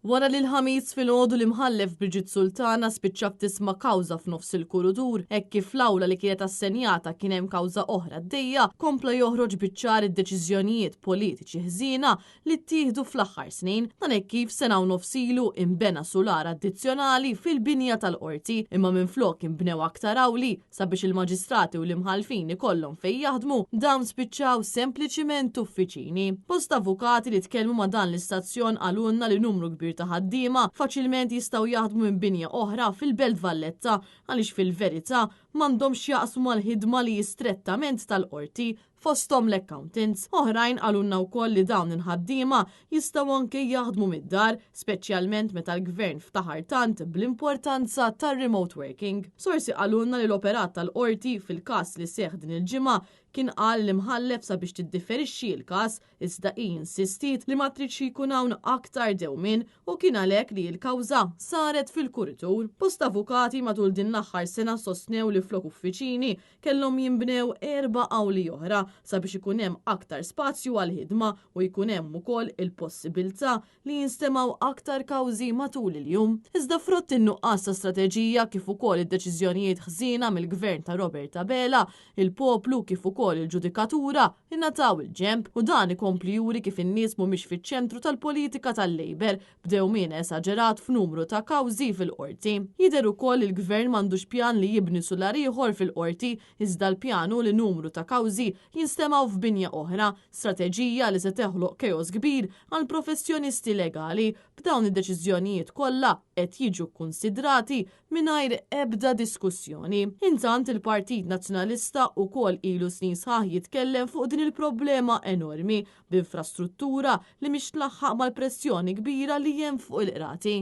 Wara li l-Ħamis filgħodu l-Imħallef Brigitte Sultana spiċċat tisma' kawża f'nofs il-kurudur hekk kif fl-awla li kienet assenjata kien hemm kawża oħra għaddejja, kompla joħroġ biċ-ċar id-deċiżjonijiet politiċi ħżiena li ttieħdu fl-aħħar snin. Dan hekk kif sena u nofs ilu inbena sular addizzjonali fil-binja tal-Qorti imma minflok inbnew aktar awli sabiex il-maġistrati u l-imħallfin ikollhom fejn jaħdmu, dawn spiċċaw sempliċiment uffiċini. Bosta avukati li tkellmu ma' dan l-istazzjon qalulna li numru kbir ta' ħaddiema faċilment jistgħu jaħdmu minn binja oħra fil-Belt Valletta għaliex fil-verità m'għandhomx x'jaqsmu mal-ħidma li hi strettament tal-Qorti fosthom l-accountants. Oħrajn qalulna wkoll li dawn il-ħaddiema jistgħu anke jaħdmu mid-dar, speċjalment meta l-Gvern ftaħar tant bl-importanza tar-remote working. Sorsi qalulna li l-operat tal-Qorti fil-każ li seħħ din il-ġimgħa kien qal l-Imħallef sabiex tiddiferixxi l-każ iżda hi insistiet li ma tridx jkun hawn aktar dewmien u kien għalhekk li l-kawża saret fil-kuritur. Bosta avukati matul din l-aħħar sena sostnew li flok uffiċini kellhom jinbnew erba' awli oħra sabiex ikun hemm aktar spazju għall-ħidma u jkun hemm ukoll il-possibilità li jinstemgħu aktar kawżi matul il-jum. Iżda frott in-nuqqas ta' strateġija kif ukoll id-deċiżjonijiet ħżiena mill-Gvern ta' Robert Abela, il-poplu kif ukoll il-ġudikatura ingħataw il-ġenb u dan ikompli juri kif in-nies mhumiex fiċ-ċentru tal-politika tal-Labour b'dewmien esaġerat f'numru ta' kawżi fil-Qorti. Jidher ukoll li l-Gvern m'għandux pjan li jibni sular ieħor fil-Qorti iżda l-pjan hu li numru ta' kawżi jinstemgħu f'binja oħra, strateġija li se teħloq keos kbir għall-professjonisti legali b'dawn id-deċiżjonijiet kollha qed jiġu kkunsidrati mingħajr ebda diskussjoni. Intant il-Partit Nazzjonalista ukoll ilu snin sħaħ jitkellem fuq din il-problema enormi b'infrastruttura li mhix tlaħħaq mal-pressjoni kbira li hemm fuq il-qrati.